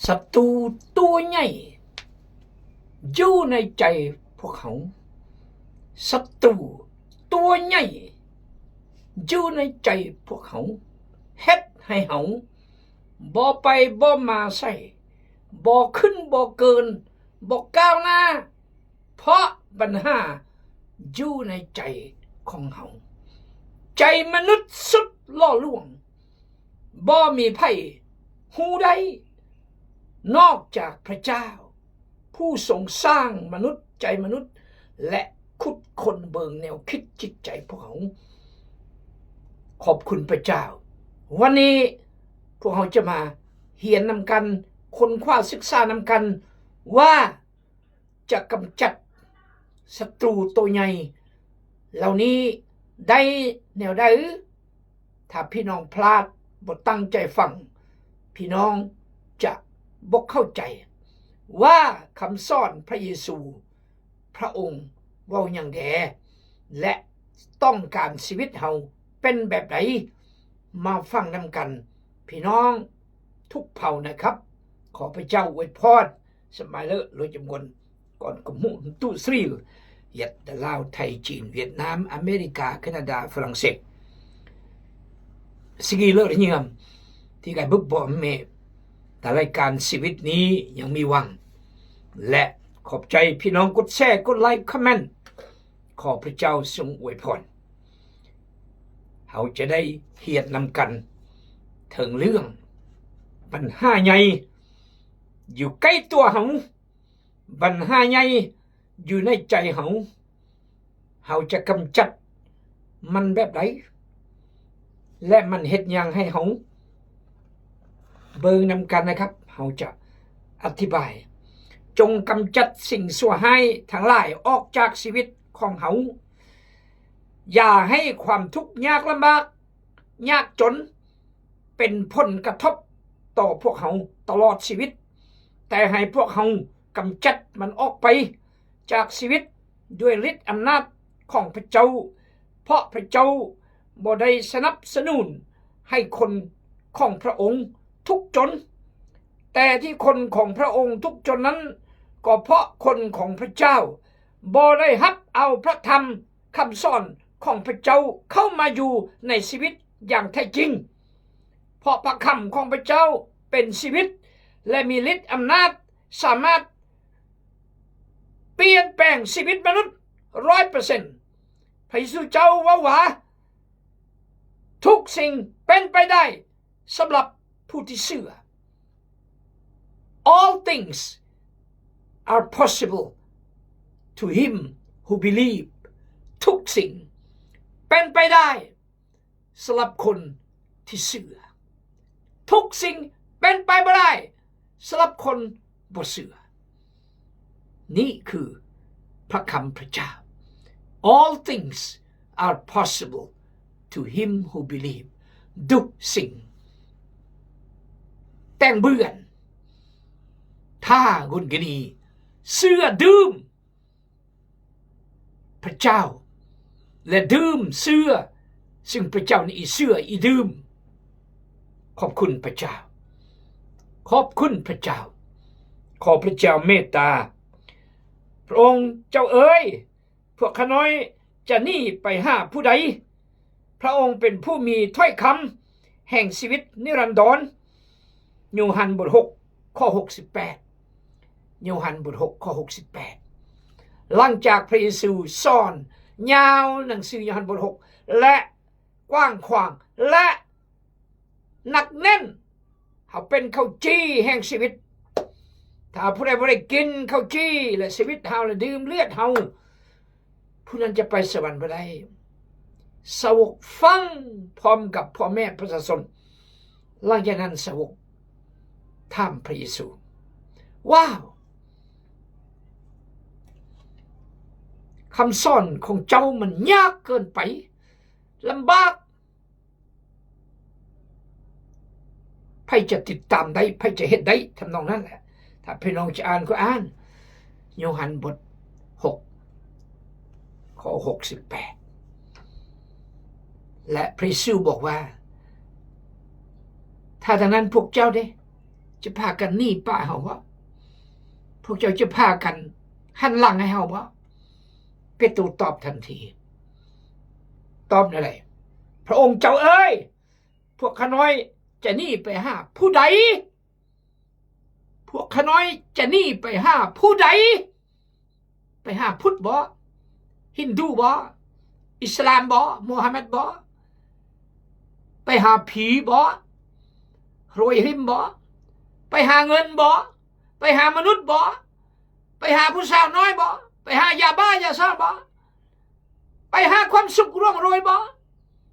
ສັດຕູຕົວໃຫຍ່ຢູ່ໃນໃຈພວກເຮົາ. ສັດຕູຕົວໃຫຍ່ຢູ່ໃນໃຈພວກເຮົາ ເຮັດໃຫ້ເຮົາບໍ່ໄປບໍ່ມາໃສ, ບໍ່ຂຶ້ນບໍ່ເກີນ, ບໍ່ກ້າວໜ້າ, ເພາະບັນຫາຢູ່ໃນໃຈຂອງເຮົາ. ໃຈມະນຸດສຸດຫຼໍ່ລວງ, ບໍ່ມີໃຜຮູ້ໄດ້ນອກຈາກພະເຈົ້າ ຜູ້ຊົງສ້າງມະນຸດ, ໃຈມະນຸດ ແລະ ຂຸດຄົ້ນເບິ່ງແນວຄິດຈິດໃຈພວກເຮົາ. ຂອບຄຸນພະເຈົ້າ. ວັນນີ້ພວກເຮົາຈະມາຮຽນນຳກັນ, ຄົ້ນຄວ້າສຶກສານຳກັນວ່າ ຈະກຳຈັດສັດຕູໂຕໃຫຍ່ເຫຼົ່ານີ້ໄດ້ແນວໃດ? ຖ້າພີ່ນ້ອງພລາດ, ບໍ່ຕັ້ງໃຈຟັງ, ພີ່ນ້ອງຈະບໍ່ເຂົ້າໃຈວ່າຄຳສອນພະເຢຊູ ພະອົງເວົ້າຫຍັງແດ່ ແລະ ຕ້ອງການຊີວິດເຮົາເປັນແບບໃດ. ມາຟັງນຳກັນ ພີ່ນ້ອງທຸກເຜົ່ານະຄັບ. ຂໍພະເຈົ້າອວຍພອນ. ສະບາຍເລີ ໂລຍຈຳກວນ ກ່ອນກຳຫູ ຕຸສຣີລ ຫຍັດ ດາລາວ ໄທ ຈີນ ຫວຽດນາມ ອາເມລິກາ ແຄນາດາ ຝຣັ່ງເສດ ສະກີເລີ ຍາມ ທີ່ກາຍບຶບບອມເມ ແຕ່ລາຍການຊີວິດນີ້ຍັງມີຫວັງ ແລະ ຂອບໃຈພີ່ນ້ອງກົດແຊ ກົດໄລ ຄອມເມັນ. ຂໍພະເຈົ້າຊົງອວຍພອນ. ເຮົາຈະໄດ້ຮຽນນຳກັນເຖິງເລື່ອງບັນຫາໃຫຍ່ຢູ່ໃກ້ຕົວເຮົາ, ບັນຫາໃຫຍ່ຢູ່ໃນໃຈເຮົາ. ເຮົາຈະກຳຈັດມັນແບບໃດ ແລະ ມັນເຮັດຫຍັງໃຫ້ເຮົາ? ເບິ່ງນຳກັນນະຄັບ. ເຮົາຈະອະທິບາຍ. ຈົ່ງກຳຈັດສິ່ງຊົ່ວຮ້າຍທັງຫຼາຍອອກຈາກຊີວິດຂອງເຮົາ. ຢ່າໃຫ້ຄວາມທຸກຍາກລຳບາກ ຍາກຈົນເປັນຜົນກະທົບຕໍ່ພວກເຮົາຕະຫຼອດຊີວິດ, ແຕ່ໃຫ້ພວກເຮົາກຳຈັດມັນອອກໄປຈາກຊີວິດດ້ວຍລິດອຳນາດຂອງພະເຈົ້າ, ເພາະພະເຈົ້າບໍ່ໄດ້ສະໜັບສະໜູນໃຫ້ຄົນຂອງພະອົງທຸກຈົນ, ແຕ່ທີ່ຄົນຂອງພະອົງທຸກຈົນນັ້ນ ກໍເພາະຄົນຂອງພະເຈົ້າບໍ່ໄດ້ຮັບເອົາພະທຳ ຄຳສອນຂອງພະເຈົ້າເຂົ້າມາຢູ່ໃນຊີວິດຢ່າງແທ້ຈິງ, ເພາະພະຄຳຂອງພະເຈົ້າເປັນຊີວິດ ແລະ ມີລິດອຳນາດ ສາມາດປ່ຽນແປງຊີວິດມະນຸດຮ້ອຍເປີເຊັນ. ພະເຢຊູເຈົ້າເວົ້າວ່າ ທຸກສິ່ງເປັນໄປໄດ້ ສຳລັບຜູ້ທີ່ເຊື່ອ. All things are possible to him who believe. ທຸກສິ່ງເປັນໄປໄດ້ສຳລັບຄົນທີ່ເຊື່ອ. ທຸກສິ່ງເປັນໄປບໍ່ໄດ້ສຳລັບຄົນບໍ່ເຊື່ອ. ນີ້ຄືພະຄຳພະເຈົ້າ. All things are possible to him who believe. ທຸກສິ່ງ ແຕ່ງເບື່ອນ ຖ້າກຸນກະນີ ເຊື່ອດື່ມ ພະເຈົ້າ ແລະ ດື່ມເຊື່ອ ຊຶ່ງພະເຈົ້ານີ້ອີເຊື່ອອີດື່ມ. ຂອບຄຸນພະເຈົ້າ. ຂອບຄຸນພະເຈົ້າ. ຂໍພະເຈົ້າເມດຕາ. ພະອົງເຈົ້າເອີຍ, ພວກຂ້ານ້ອຍຈະໜີໄປຫາຜູ້ໃດ? ພະອົງເປັນຜູ້ມີຖ້ອຍຄຳແຫ່ງຊີວິດນິລັນດອນ. ໂຍຮັນບົດຫົກ ຂໍ້ຫົກສິບແປດ. ໂຍຮັນບົດຫົກ ຂໍ້ຫົກສິບແປດ. ຫຼັງຈາກພະເຢຊູສອນຍາວໜັງສືໂຍຮັນບົດຫົກ ແລະ ກວ້າງຂວາງ ແລະ ໜັກແໜ້ນ, ເຮົາເປັນເຂົ້າຈີ່ແຫ່ງຊີວິດ. ຖ້າຜູ້ໃດບໍ່ໄດ້ກິນເຂົ້າຈີ່ ແລະ ຊີວິດເຮົາ ແລະ ດື່ມເລືອດເຮົາ, ຜູ້ນັ້ນຈະໄປສະຫວັນບໍ່ໄດ້. ສາວົກຟັງພ້ອມກັບພໍ່ແມ່ປະຊາຊົນ. ຫຼັງຈາກນັ້ນສາວົກຖາມພະເຢຊູ, ວ້າວ, ຄຳສອນຂອງເຈົ້າມັນຍາກເກີນໄປ, ລຳບາກ. ໃຜຈະຕິດຕາມໄດ້? ໃຜຈະເຮັດໄດ້? ທຳນອງນັ້ນແຫຼະ. ຖ້າພີ່ນ້ອງຈະອ່ານກໍອ່ານ ໂຍຮັນບົດຫົກ ຂໍ້ຫົກສິບແປດ ແລະ ພະເຢຊູບອກວ່າ ຖ້າດັ່ງນັ້ນພວກເຈົ້າເດ? ຈະພາກັນໜີປ້າເຮົາບໍ່? ພວກເຈົ້າຈະພາກັນຫັນຫຼັງໃຫ້ເຮົາບໍ່? ເປໂຕຕອບທັນທີ. ຕອບແນວໃດ? ພະອົງເຈົ້າເອີຍ, ພວກຂ້ານ້ອຍຈະໜີໄປຫາຜູ້ໃດ? ພວກຂ້ານ້ອຍຈະໜີໄປຫາຜູ້ໃດ? ໄປຫາພຸດບໍ? ຮິນດູບໍ? ອິດສະລາມບໍ? ມູຮຳມັດບໍ? ໄປຫາຜີບໍ? ໂຣຍຮິມບໍ? ໄປຫາເງິນບໍ? ໄປຫາມະນຸດບໍ? ໄປຫາຜູ້ສາວນ້ອຍບໍ? ໄປຫາຢາບ້າຢາຊາບໍ? ໄປຫາຄວາມສຸກລ່ວງໂລຍບໍ?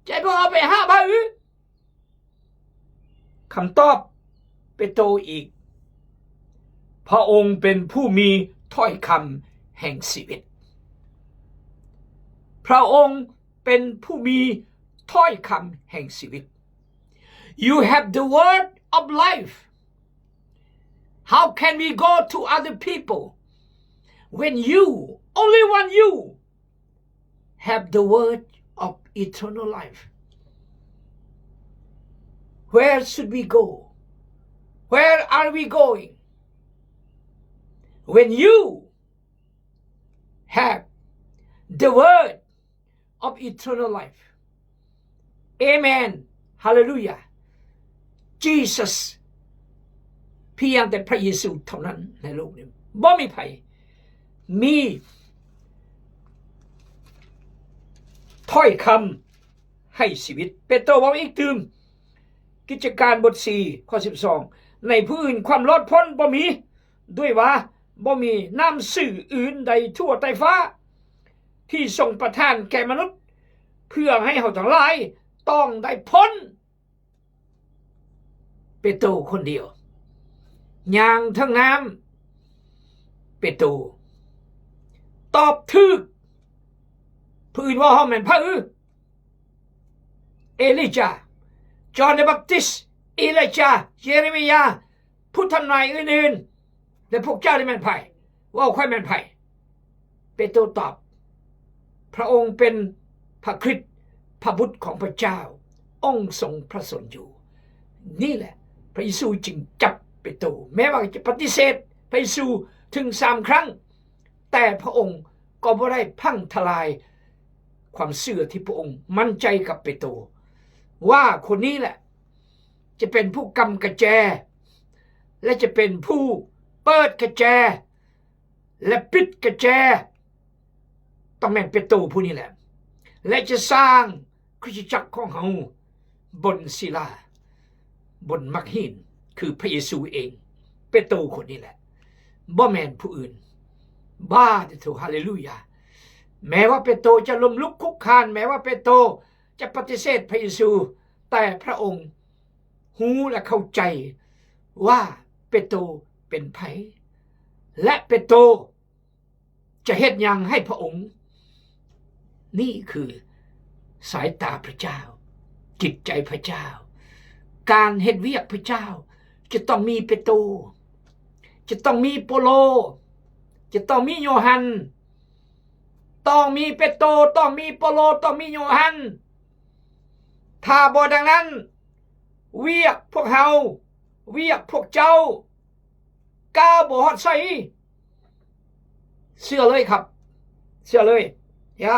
ໃຈພວກເຮົາໄປຫາພະອື່ນ? ຄຳຕອບເປໂຕອີກ, ພະອົງເປັນຜູ້ມີຖ້ອຍຄຳແຫ່ງຊີວິດ. ພະອົງເປັນຜູ້ມີຖ້ອຍຄຳແຫ່ງຊີວິດ. You have the word of life. How can we go to other people when you, only one you, have the word of eternal life? Where should we go? Where are we going when you have the word of eternal life? Amen. Hallelujah. Jesus. ພຽງແຕ່ພະເຢຊູເທົ່ານັ້ນໃນໂລກນີ້, ບໍ່ມີໃຜມີຖ້ອຍຄຳໃຫ້ຊີວິດ. ເປໂຕເວົ້າອີກຕື່ມ, ກິດຈະການບົດສີ່ ຂໍ້ສິບສອງ, ໃນຜູ້ອື່ນຄວາມລອດພົ້ນບໍ່ມີ, ດ້ວຍວ່າບໍ່ມີນາມຊື່ອື່ນໃດທົ່ວໃຕ້ຟ້າ ທີ່ຊົງປະທານແກ່ມະນຸດ ເພື່ອໃຫ້ເຮົາທັງຫຼາຍຕ້ອງໄດ້ພົ້ນ. ເປໂຕຄົນດຽວຍ່າງເທິງນ້ຳ. ເປໂຕຕອບຖືກ. ຜູ້ອື່ນເວົ້າເຮົາແມ່ນໃຜ? ເອລີຈາ, ຈອນເດບັບຕິສ, ເອລີຈາ, ເຢເຣມີຍາ, ຜູ້ທຳນາຍອື່ນໆ ແລະ ພວກເຈົ້ານີ້ແມ່ນໃຜ? ເວົ້າຂ້ອຍແມ່ນໃຜ? ເປໂຕຕອບ, ພະອົງເປັນພະຄຣິດ, ພະບຸດຂອງພະເຈົ້າ, ອົງຊົງພະຊົນຢູ່. ນີ້ແຫຼະ ພະເຢຊູຈຶ່ງຈັບເປໂຕ. ແມ້ວ່າຈະປະຕິເສດພະເຢຊູເຖິງສາມຄັ້ງ, ແຕ່ພະອົງກໍບໍ່ໄດ້ພັງທະລາຍຄວາມເຊື່ອທີ່ພະອົງໝັ້ນໃຈກັບເປໂຕ ວ່າຄົນນີ້ແຫຼະຈະເປັນຜູ້ກຳກະແຈ ແລະ ຈະເປັນຜູ້ເປີດກະແຈ ແລະ ປິດກະແຈ. ຕ້ອງແມ່ນເປໂຕຜູ້ນີ້ແຫຼະ ແລະ ຈະສ້າງຄຣິສຕະຈັກຂອງເຮົາ ບົນສິລາ, ບົນໝາກຫີນ, ຄືພະເຢຊູເອງ. ເປໂຕຄົນນີ້ແຫຼະ, ບໍ່ແມ່ນຜູ້ອື່ນ. ບາດໂທ, ຮາເລລູຢາ! ແມ້ວ່າເປໂຕຈະລົ້ມລຸກຄຸກຄານ, ແມ້ວ່າເປໂຕຈະປະຕິເສດພະເຢຊູ, ແຕ່ພະອົງຮູ້ ແລະ ເຂົ້າໃຈວ່າເປໂຕເປັນໃຜ ແລະ ເປໂຕ ຈະເຮັດຫຍັງໃຫ້ພະອົງ. ນີ້ຄືສາຍຕາພະເຈົ້າ, ຈິດໃຈພະເຈົ້າ. ການເຮັດວຽກພະເຈົ້າຈະຕ້ອງມີເປໂຕ, ຈະຕ້ອງມີໂປໂລ, ຈະຕ້ອງມີໂຍຮັນ, ຕ້ອງມີເປໂຕ, ຕ້ອງມີໂປໂລ, ຕ້ອງມີໂຍຮັນ. ຖ້າບໍ່ດັ່ງນັ້ນ, ວຽກພວກເຮົາ, ວຽກພວກເຈົ້າ ກ້າວບໍ່ຮອດໃສ. ເຊື່ອເລີຍຄັບ, ເຊື່ອເລີຍ. ຍະ,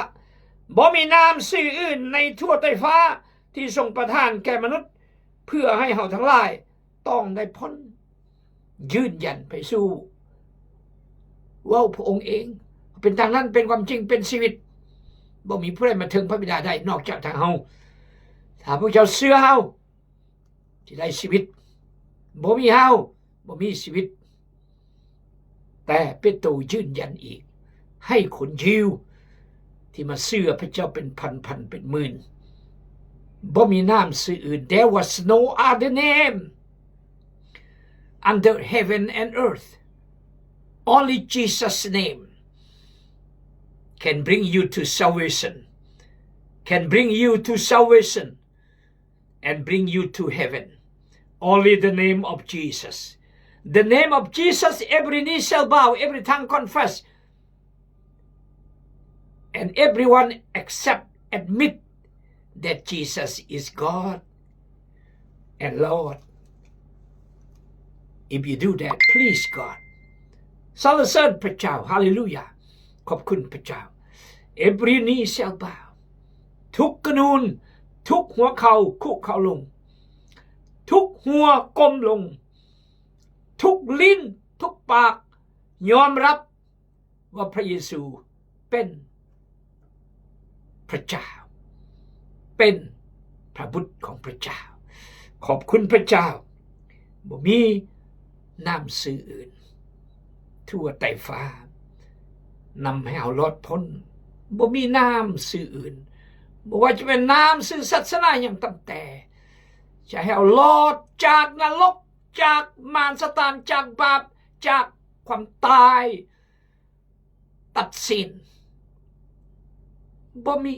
ບໍ່ມີນາມຊື່ອື່ນໃນທົ່ວໃຕ້ຟ້າທີ່ຊົງປະທານແກ່ມະນຸດ ເພື່ອໃຫ້ເຮົາທັງຫຼາຍຕ້ອງໄດ້ພົ້ນ. ຢືນຢັນໄປສູ່ເວົ້າພະອົງເອງ. ເປັນດັ່ງນັ້ນ, ເປັນຄວາມຈິງ, ເປັນຊີວິດ. ບໍ່ມີຜູ້ໃດມາເຖິງພະບິດາໄດ້ນອກຈາກທາງເຮົາ. ຖ້າພວກເຈົ້າເຊື່ອເຮົາ, ທີ່ໄດ້ຊີວິດ. ບໍ່ມີເຮົາ, ບໍ່ມີຊີວິດ. ແຕ່ເປໂຕຢືນຢັນອີກ, ໃຫ້ຄົນຢິວທີ່ມາເຊື່ອພະເຈົ້າເປັນພັນໆ ເປັນໝື່ນ. ບໍ່ມີນາມຊື່ອື່ນ. There was no other name under heaven and earth. Only Jesus' name can bring you to salvation. Can bring you to salvation. And bring you to heaven. Only the name of Jesus. The name of Jesus, every knee shall bow, every tongue confess, and everyone accept, admit that Jesus is God and Lord. If you do that, please God. สรรเสริญพระเจ้า ฮาเลลูยา ขอบคุณพระเจ้า Every knee shall bow. ทุกกระนูน ทุกหัวเข่าคุเข่าลง ทุกหัวก้มลง ทุกลิ้น ทุกปากยอมรับว่าพระเยซูเป็นพระเจ้า เป็นพระบุตรของพระเจ้า ขอบคุณพระเจ้า บ่มีนามชื่ออื่นทั่วใต้ฟ้านำให้เฮารอดพ้น บ่มีนามชื่ออื่น บ่ว่าจะเป็นนามชื่อศาสนาหยังตามแต่ จะให้เฮารอดจากนรก จากมารซาตาน จากบาป จากความตาย ตัดสิน บ่มี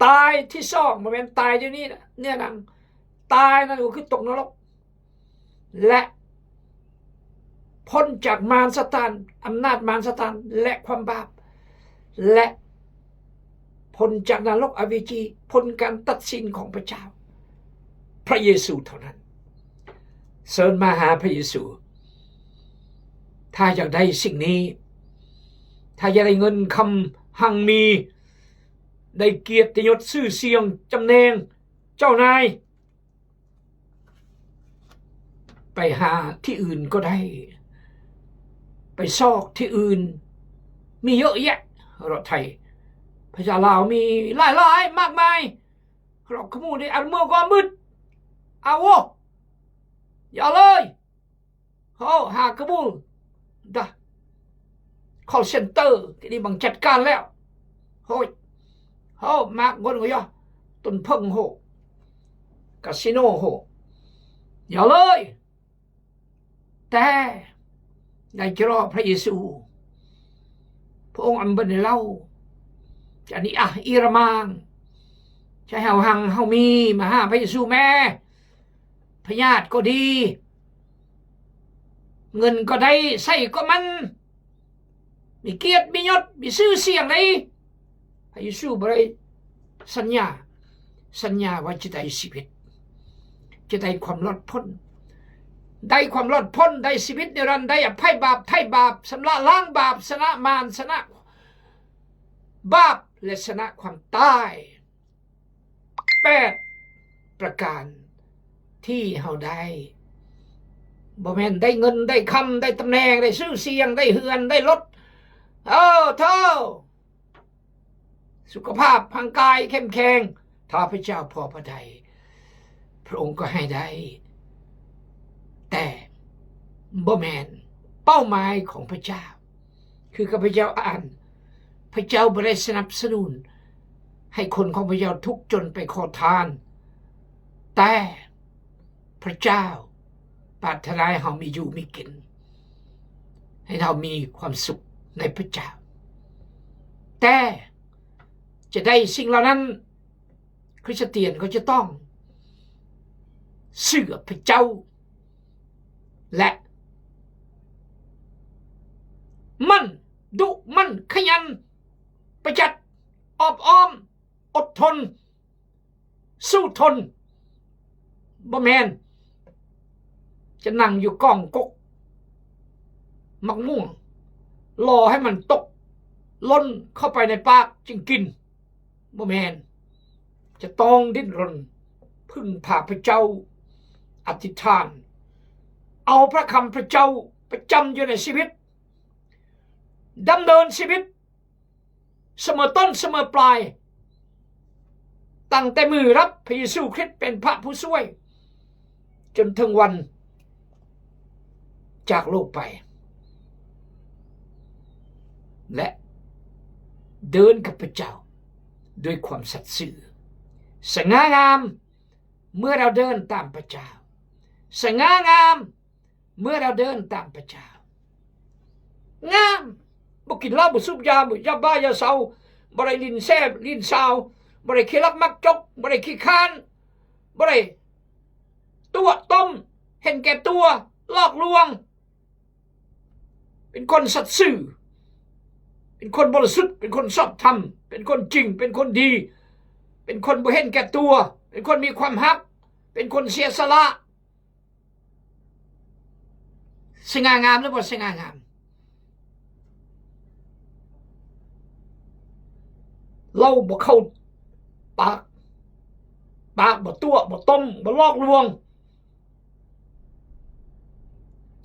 ตายที่สอง บ่แม่นตายเดี๋ยวนี้นะ เนี่ยนัง ตายนั่นก็คือตกนรก และพ้นจากมารซาตาน อำนาจมารซาตาน และความบาป และ พ้นจากนรกอเวจี พ้นการตัดสินของพระเจ้า พระเยซูเท่านั้น เชิญมาหาพระเยซู ถ้าอยากได้สิ่งนี้ ถ้าอยากได้เงินคำหังมี ได้เกียรติยศชื่อเสียง ตำแหน่ง เจ้านาย ไปหาที่อื่นก็ได้ ไปซอกที่อื่น มีเยอะแยะ รถไถ ภาษาลาวมีหลายๆ มากมาย รถขโมยได้อันเมืองก็มืด เอาโว้ อย่าเลย เฮาหากระบุลดะ call center ที่นี่บังจัดการแล้ว โฮ้ย เฮามากเงินก็ยอ ต้นเพิ่งโห คาสิโนโห อย่าเลย แต่ได้จะรอพระเยซู พระองค์อันเบิ่นให้เรา จะนิอะอีระมาง จะให้เฮาหังเฮามี มาหาพระเยซูแม่ พยาธิก็ดี เงินก็ได้ ใช้ก็มัน มีเกียรติ มียศ มีชื่อเสียงได้ พระเยซูบ่ได้สัญญา สัญญาว่าจะได้ชีวิต จะได้ความรอดพ้น ได้ความรอดพ้น ได้ชีวิตนิรันดร์ ได้อภัยบาป ไถ่บาป ชำระล้างบาป ชนะมาร ชนะบาป และชนะความตาย แปดประการที่เฮาได้ บ่แม่นได้เงิน ได้คำ ได้ตำแหน่ง ได้ชื่อเสียง ได้เฮือน ได้รถ เออ เท่า สุขภาพร่างกายเข้มแข็ง ถ้าพระเจ้าพอพระทัย พระองค์ก็ให้ได้ แต่บ่แม่นเป้าหมายของพระเจ้า คือข้าพเจ้าอ่าน พระเจ้าบ่ได้สนับสนุนให้คนของพระเจ้าทุกข์จนไปขอทาน แต่พระเจ้าปรารถนาให้เฮามีอยู่มีกิน ให้เฮามีความสุขในพระเจ้า แต่จะได้สิ่งเหล่านั้น คริสเตียนก็จะต้องเชื่อพระเจ้า และหมั่น ดุหมั่น ขยัน ประหยัด ออบอ้อม อดทน สู้ทน บ่แม่นจะนั่งอยู่กองกกหมากม่วง รอให้มันตกหล่นเข้าไปในปากจึงกิน บ่แม่น จะต้องดิ้นรน พึ่งพาพระเจ้า อธิษฐาน เอาพระคำพระเจ้าประจำอยู่ในชีวิต ดำเนินชีวิต เสมอต้นเสมอปลาย ตั้งแต่มื้อรับพระเยซูคริสต์เป็นพระผู้ช่วย จนถึงวันจากโลกไป และเดินกับพระเจ้าด้วยความสัตย์ซื่อ สง่างามเมื่อเราเดินตามพระเจ้า สง่างาม เมื่อเราเดินตามพระเจ้า งาม บ่กินเหล้า บ่สูบยา บ่ยาบ้า ยาเซา บ่ได้ลิ้นแซ่บ ลิ้นซาว บ่ได้ขี้ลักมักจก บ่ได้ขี้ค้าน บ่ได้ตั๋วะต้ม เห็นแก่ตัว หลอกลวง เป็นคนสัตย์ซื่อ เป็นคนบริสุทธิ์ เป็นคนชอบธรรม เป็นคนจริง เป็นคนดี เป็นคนบ่เห็นแก่ตัว เป็นคนมีความฮัก เป็นคนเสียสละ ສະຫງ່າງາມ ຫຼື ບໍ່ສະຫງ່າງາມ? ເວົ້າບໍ່ເຂົ້າປາກ, ປາກບໍ່ຕົວະ ບໍ່ຕົ້ມ ບໍ່ຫຼອກລວງ.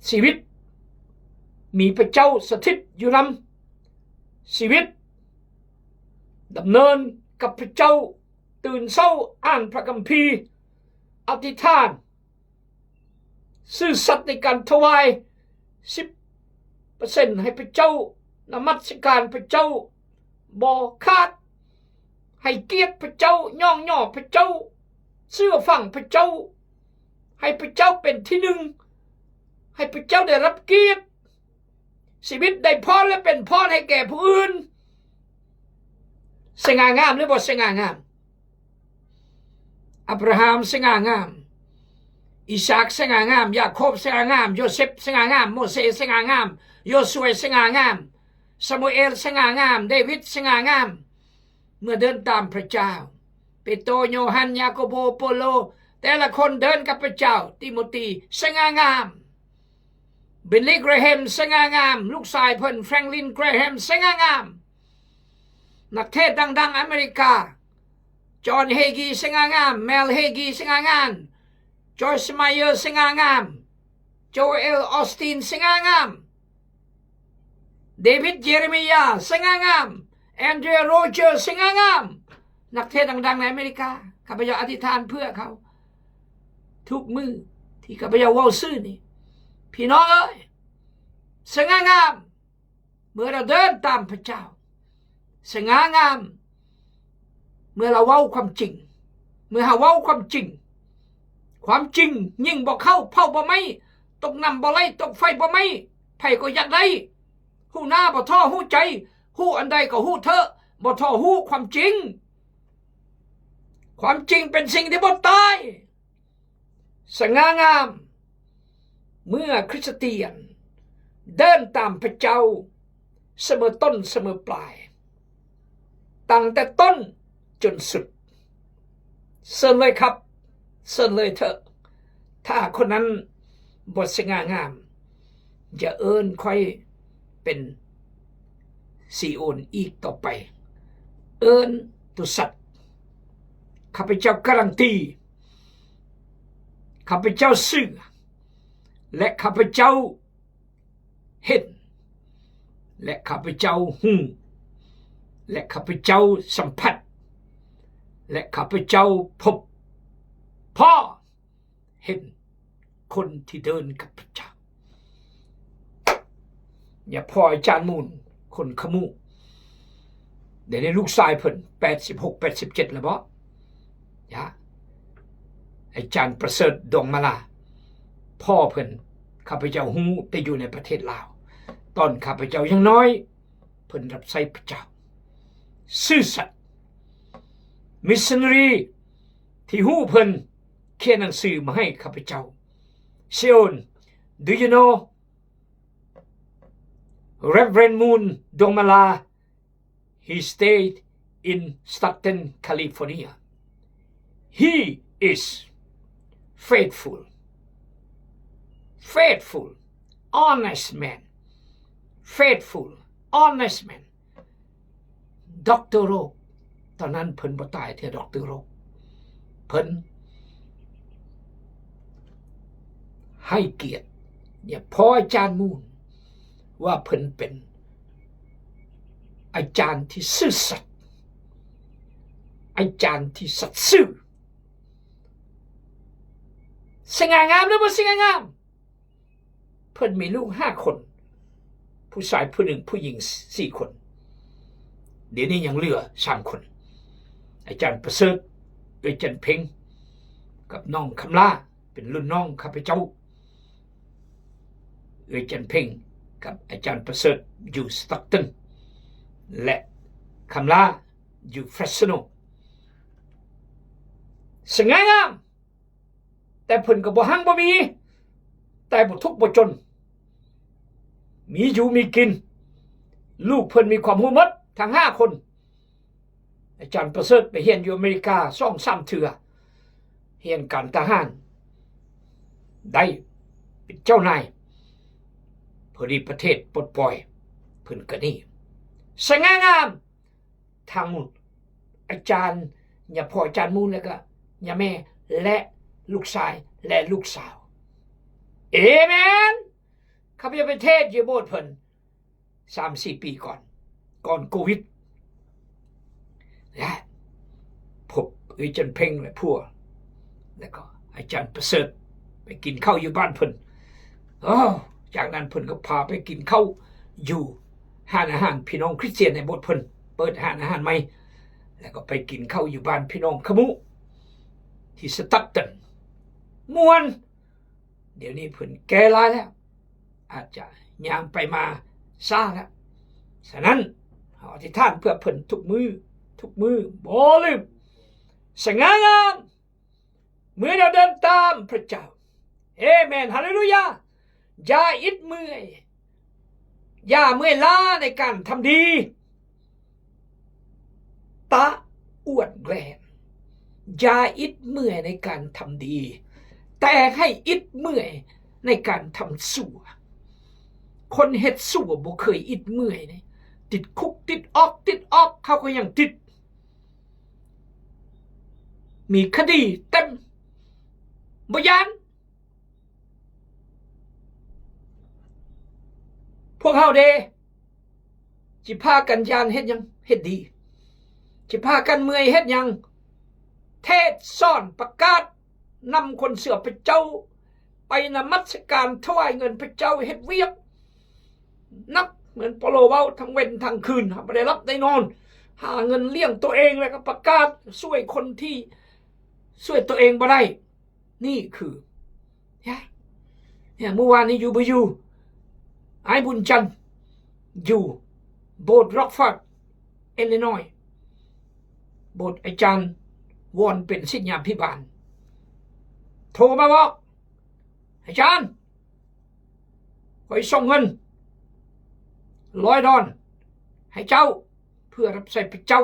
ຊີວິດມີພະເຈົ້າສະຖິດຢູ່ນຳ, ຊີວິດດຳເນີນກັບພະເຈົ້າ, ຕື່ນເຊົ້າອ່ານພະຄຳພີ, ອະທິຖານ, ຊື່ສັດໃນການຖວາຍສິບເປີເຊັນໃຫ້ພະເຈົ້າ, ນະມັດສະການພະເຈົ້າບໍ່ຂາດ, ໃຫ້ກຽດພະເຈົ້າ, ຍ້ອງຍໍພະເຈົ້າ, ເຊື່ອຟັງພະເຈົ້າ, ໃຫ້ພະເຈົ້າເປັນທີໜຶ່ງ, ໃຫ້ພະເຈົ້າໄດ້ຮັບກຽດ, ຊີວິດໄດ້ພອນ ແລະ ເປັນພອນໃຫ້ແກ່ຜູ້ອື່ນ. ສະຫງ່າງາມ ຫຼື ບໍ່ສະຫງ່າງາມ? ອາບຣາຮາມສະຫງ່າງາມ, ອີສາກສະຫງ່າງາມ, ຢາໂຄບສະຫງ່າງາມ, ໂຢເຊັບສະຫງ່າງາມ, ໂມເຊສະຫງ່າງາມ, ໂຢຊວຍສະຫງ່າງາມ, ຊາມູເອລສະຫງ່າງາມ, ເດວິດສະຫງ່າງາມ ເມື່ອເດີນຕາມພະເຈົ້າ, ເປໂຕ, ໂຍຮັນ, ຢາໂກໂບ, ໂປໂລ, ແຕ່ລະຄົນເດີນກັບພະເຈົ້າ, ຕີໂມທີສະຫງ່າງາມ, ບິນລີ ແກຣແຮມສະຫງ່າງາມ, ລູກຊາຍເພິ່ນ ແຟຣງລິນ ແກຣແຮມສະຫງ່າງາມ, ນັກເທດດັງໆອາເມລິກາ, ຈອນ ເຮກີ ສະຫງ່າງາມ, ແມວ ເຮກີ ສະຫງ່າງາມ, ຈອຍ ສະໄມເອີ ສະຫງ່າງາມ, ໂຈເອລ ອອສຕິນ ສະຫງ່າງາມ, ເດວິດ ເຢເຣມີຍາ ສະຫງ່າງາມ, ແອນເດຣຍ ໂຣເຈີ ສະຫງ່າງາມ, ນັກເທດດັງໆໃນອາເມລິກາ. ຂ້າພະເຈົ້າອະທິຖານເພື່ອເຂົາທຸກມື້ທີ່ຂ້າພະເຈົ້າເວົ້າຊື່ນີ້. ພີ່ນ້ອງເອີຍ, ສະຫງ່າງາມ ເມື່ອເຮົາເດີນຕາມພະເຈົ້າ, ສະຫງ່າງາມ ເມື່ອເຮົາເວົ້າຄວາມຈິງ, ເມື່ອເຮົາເວົ້າຄວາມຈິງ, ຄວາມຈິງຍິງບໍ່ເຂົ້າເຜົາບໍ່ໄໝ້, ຕົກນ້ຳບໍ່ໄຫຼ, ຕົກໄຟບໍ່ໄໝ້, ໃຜກໍຢາກໄດ້. ຮູ້ໜ້າບໍ່ທໍ້ຮູ້ໃຈ, ຮູ້ອັນໃດກໍຮູ້ເຖາະ, ບໍ່ທໍ້ຮູ້ຄວາມຈິງ. ຄວາມຈິງເປັນສິ່ງທີ່ບໍ່ຕາຍ. ສະຫງ່າງາມ ເມື່ອຄຣິສຕຽນເດີນຕາມພະເຈົ້າສະເໝີຕົ້ນສະເໝີປາຍ, ຕັ້ງແຕ່ຕົ້ນຈົນສຸດ. ເຊີນເລີຍຄັບ, ເຊີນເລີຍເຖາະ. ຖ້າຄົນນັ້ນບໍ່ສະຫງ່າງາມ, ຢ່າເອີ້ນຂ້ອຍເປັນຊີໂອນອີກຕໍ່ໄປ. ເອີ້ນໂຕສັດ. ຂ້າພະເຈົ້າກາຣັນຕີ, ຂ້າພະເຈົ້າເຊື່ອ ແລະ ຂ້າພະເຈົ້າເຫັນ ແລະ ຂ້າພະເຈົ້າຮູ້ ແລະ ຂ້າພະເຈົ້າສຳຜັດ ແລະ ຂ້າພະເຈົ້າພົບພໍ້ເຫັນຄົນທີ່ເດີນກັບພະເຈົ້າ. ຢ່າພໍ້ອາຈານມູນ ຄົນຂະມູ. ດຽວນີ້ລູກຊາຍເພິ່ນແປດສິບຫົກ ແປດສິບເຈັດແລ້ວບໍ? ຍາ. ອາຈານປະເສີດ ດວງມາລາ, ພໍ່ເພິ່ນ ຂ້າພະເຈົ້າຮູ້ແຕ່ຢູ່ໃນປະເທດລາວ. ຕອນຂ້າພະເຈົ້າຍັງນ້ອຍ ເພິ່ນຮັບໃຊ້ພະເຈົ້າ, ຊື່ສັດ. ມິດຊະນາຣີທີ່ຮູ້ເພິ່ນຂຽນໜັງສືມາໃຫ້ຂ້າພະເຈົ້າ. Seon, do you know Reverend Moon Dongmala? He stayed in Stockton, California. He is faithful, faithful, honest man, faithful, honest man. ດອກເຕີ ໂຣບ, ຕອນນັ້ນເພິ່ນບໍ່ຕາຍເທື່ອ ດອກເຕີ ໂຣບ. ເພິ່ນໃຫ້ກຽດ ຍາພໍ່ອາຈານມູນ ວ່າເພິ່ນເປັນອາຈານທີ່ຊື່ສັດ, ອາຈານທີ່ສັດຊື່. ສະຫງ່າງາມ ຫຼື ບໍ່ສະຫງ່າງາມ? ເພິ່ນມີລູກຫ້າຄົນ, ຜູ້ຊາຍຜູ້ໜຶ່ງ, ຜູ້ຍິງສີ່ຄົນ. ດຽວນີ້ຍັງເຫຼືອສາມຄົນ, ອາຈານປະເສີດ, ເອື້ອຍຈັນເພັງ ກັບນ້ອງຄຳລາ, ເປັນລຸ້ນນ້ອງຂ້າພະເຈົ້າ. ເອື້ອຍຈັນເພັງກັບອາຈານປະເສີດຢູ່ສະຕັອກຕັນ ແລະ ຄຳລາຢູ່ເຟຣສໂນ. ສະຫງ່າງາມ. ແຕ່ເພິ່ນກໍບໍ່ຮັ່ງບໍ່ມີ, ແຕ່ບໍ່ທຸກບໍ່ຈົນ, ມີຢູ່ມີກິນ. ລູກເພິ່ນມີຄວາມຮູ້ໝົດທັງຫ້າຄົນ. ອາຈານປະເສີດໄປຮຽນຢູ່ອາເມລິກາສອງສາມເທື່ອ, ຮຽນການທະຫານໄດ້, ເປັນເຈົ້ານາຍ, ພໍດີປະເທດປົດປ່ອຍ ເພິ່ນກໍນີ້ ສະຫງ່າງາມ ທັງອາຈານ ຍາພໍ່ອາຈານມູນ ແລ້ວກໍຍາແມ່ ແລະລູກຊາຍ ແລະລູກສາວ. ເອເມນ! ຂ້າພະເຈົ້າໄປເທດຢູ່ໂບດເພິ່ນ ສາມສີ່ປີກ່ອນ ກ່ອນໂຄວິດ ແລະ ພົບເອື້ອຍຈັນເພັງ ແລະ ພວກ ແລ້ວກໍອາຈານປະເສີດ ໄປກິນເຂົ້າຢູ່ບ້ານເພິ່ນ. ໂອ້ ຈາກນັ້ນເພິ່ນກໍພາໄປກິນເຂົ້າຢູ່ຮ້ານອາຫານພີ່ນ້ອງຄຣິສຕຽນໃນໂບດເພິ່ນ ເປີດຮ້ານອາຫານໃໝ່ ແລ້ວກໍໄປກິນເຂົ້າຢູ່ບ້ານພີ່ນ້ອງຂະມຸ ທີ່ສະຕັກຕັນ ມ່ວນ. ດຽວນີ້ເພິ່ນແກ່ຫຼາຍແລ້ວ ອາດຈະຍ່າງໄປມາຊ້າແລ້ວ. ສະນັ້ນ ເຮົາອະທິຖານເພື່ອເພິ່ນທຸກມື້ ທຸກມື້ ບໍ່ລືມ. ສະຫງ່າງາມ ເມື່ອເຮົາເດີນຕາມພະເຈົ້າ. ເອເມນ. ຮາເລລູຢາ. ຢ່າອິດເມື່ອຍ. ຢ່າເມື່ອຍລ້າໃນການທຳດີ. ຕະອວດແລນ. ຢ່າອິດເມື່ອຍໃນການທຳດີ, ແຕ່ໃຫ້ອິດເມື່ອຍໃນການທຳຊົ່ວ. ຄົນເຮັດຊົ່ວບໍ່ເຄີຍອິດເມື່ອຍເດ້. ຕິດຄຸກ ຕິດອອກ ຕິດອອກ ເຂົາກໍຍັງຕິດ. ມີຄະດີເຕັມ. ບໍ່ຢ້ານ. ພວກເຮົາເດ ຊິພາກັນຢ້ານເຮັດຫຍັງ? ເຮັດດີ. ຊິພາກັນເມື່ອຍເຮັດຫຍັງ? ເທດສອນ ປະກາດ ນຳຄົນເຊື່ອພະເຈົ້າ ໄປນະມັດສະການ ຖວາຍເງິນພະເຈົ້າ ເຮັດວຽກໜັກ ເໝືອນເປາໂລເວົ້າ ທັງເວັນທັງຄືນ ເຮົາບໍ່ໄດ້ຫຼັບໄດ້ນອນ ຫາເງິນລ້ຽງຕົວເອງ ແລ້ວກໍປະກາດຊ່ວຍຄົນທີ່ຊ່ວຍຕົວເອງບໍ່ໄດ້. ນີ້ຄື ເມື່ອວານນີ້ຢູ່ບໍ່ຢູ່ ອ້າຍບຸນຈັນ ຢູ່ໂບດ Rockford Illinois ໂບດອາຈານວອນ ເປັນສິດຍາພິບານ ໂທມາບອກ ອາຈານ ຂ້ອຍສົ່ງເງິນຮ້ອຍດອນໃຫ້ເຈົ້າ ເພື່ອຮັບໃຊ້ພະເຈົ້າ.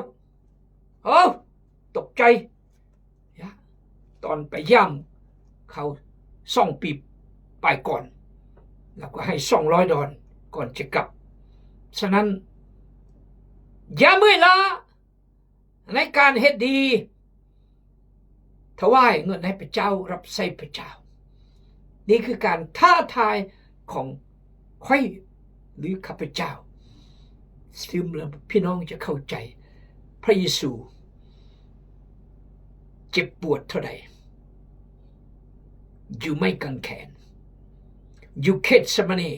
ໂອ້ ຕົກໃຈ ຕອນໄປຢ້າມເຂົາສອງປີປາຍກ່ອນ ລາວກໍໃຫ້ສອງຮ້ອຍດອນກ່ອນຈະກັບ. ສະນັ້ນ ຢ່າເມື່ອຍລ້າໃນການເຮັດດີ ຖວາຍເງິນໃຫ້ພະເຈົ້າ ຮັບໃຊ້ພະເຈົ້າ. ນີ້ຄືການທ້າທາຍຂອງຂ້ອຍ ຫຼື ຂ້າພະເຈົ້າ. ຊຶມແລ້ວພີ່ນ້ອງຈະເຂົ້າໃຈ ພະເຢຊູເຈັບປວດເທົ່າໃດ ຢູ່ໄມ້ກາງແຂນ ຢູ່ເຄດສະມານີ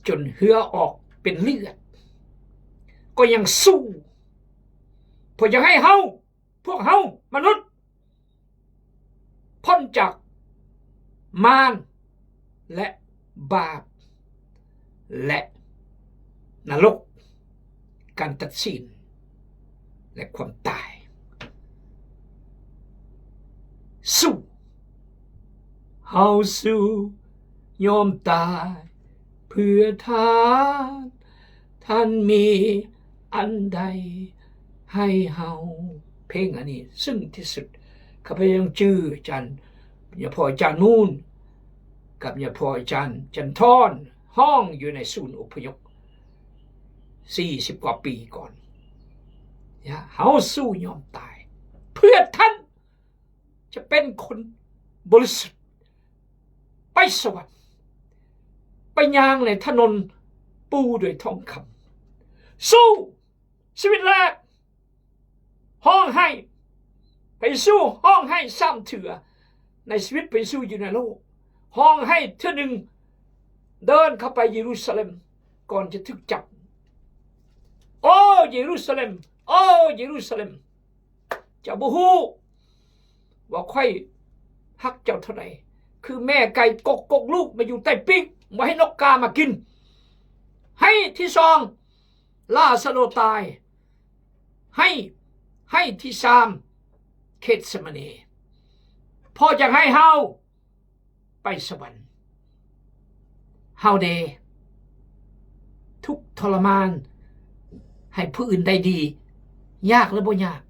ຈົນເຫື່ອອອກເປັນເລືອດ ກໍຍັງສູ້ ເພື່ອຢາກໃຫ້ເຮົາ ພວກເຮົາມະນຸດ ພົ້ນຈາກມານ ແລະ ບາບ ແລະ ນະລົກ ການຕັດສິນ ແລະ ຄວາມຕາຍ. ສູ້ ເຮົາສູ້ຍອມຕາຍເພື່ອທ່ານ ທ່ານມີອັນໃດໃຫ້ເຮົາ. ເພງອັນນີ້ເຊິ່ງທີ່ສຸດ. ຂ້າພະເຈົ້າຍັງຈື່ອາຈານ ຍາພໍ່ອາຈານນູນ ກັບຍາພໍ່ອາຈານຈັນທອນ ຮ້ອງຢູ່ໃນສູນອົບພະຍົບສີ່ສິບກວ່າປີກ່ອນ. ເຮົາສູ້ຍອມຕາຍ ເພື່ອທ່ານຈະເປັນຄົນບໍລິສຸດ ໄປສະຫວັນ ໄປຍ່າງໃນຖະໜົນປູດ້ວຍທອງຄຳ. ສູ້! ຊີວິດແລກ ຮ້ອງໄຫ້. ພະເຢຊູຮ້ອງໄຫ້ສາມເທື່ອໃນຊີວິດພະເຢຊູຢູ່ໃນໂລກ. ຮ້ອງໄຫ້ເທື່ອໜຶ່ງ ເດີນເຂົ້າໄປເຢຣູຊາເລັມ ກ່ອນຈະຖືກຈັບ. ໂອ້ ເຢຣູຊາເລັມ! ໂອ້ ເຢຣູຊາເລັມ! ເຈົ້າບໍ່ຮູ້ວ່າຂ້ອຍຮັກເຈົ້າເທົ່າໃດ. ຄືແມ່ໄກ່ກົກໆລູກມາຢູ່ໃຕ້ປີກ ບໍ່ໃຫ້ນົກກາມາກິນ. ໄຫ້ທີສອງ ລາຊາໂຣຕາຍ. ໄຫ້ ໄຫ້ທີສາມ ເຄດສະມານີ. ພໍ່ຢາກໃຫ້ເຮົາໄປສະຫວັນ. ເຮົາເດ ທຸກທໍລະມານໃຫ້ຜູ້ອື່ນໄດ້ດີ ຍາກຫຼືບໍ່ຍາກ?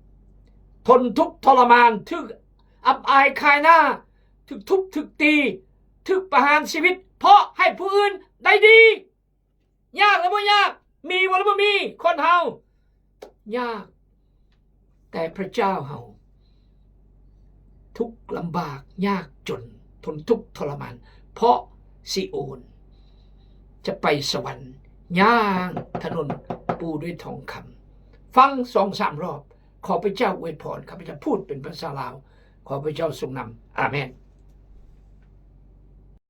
ທົນທຸກທໍລະມານ ຖືກອັບອາຍຂາຍໜ້າ ຖືກທຸບ ຖືກຕີ ຖືກປະຫານຊີວິດ ເພາະໃຫ້ຜູ້ອື່ນໄດ້ດີ. ບໍ່ຍາກ ມີບໍ່ ຫຼື ບໍ່ມີ ຄົນເຮົາຍາກ ແຕ່ພະເຈົ້າເຮົາທຸກລຳບາກ ຍາກຈົນ ທົນທຸກທໍລະມານ ເພາະຊີໂອນຈະໄປສະຫວັນ ຍ່າງຖະໜົນປູດ້ວຍທອງຄຳ. ຟັງສອງສາມຮອບ. ຂໍພະເຈົ້າອວຍພອນ. ຂ້າພະເຈົ້າພູດເປັນພາສາລາວ. ຂໍພະເຈົ້າຊົງນຳ. ອາເມນ.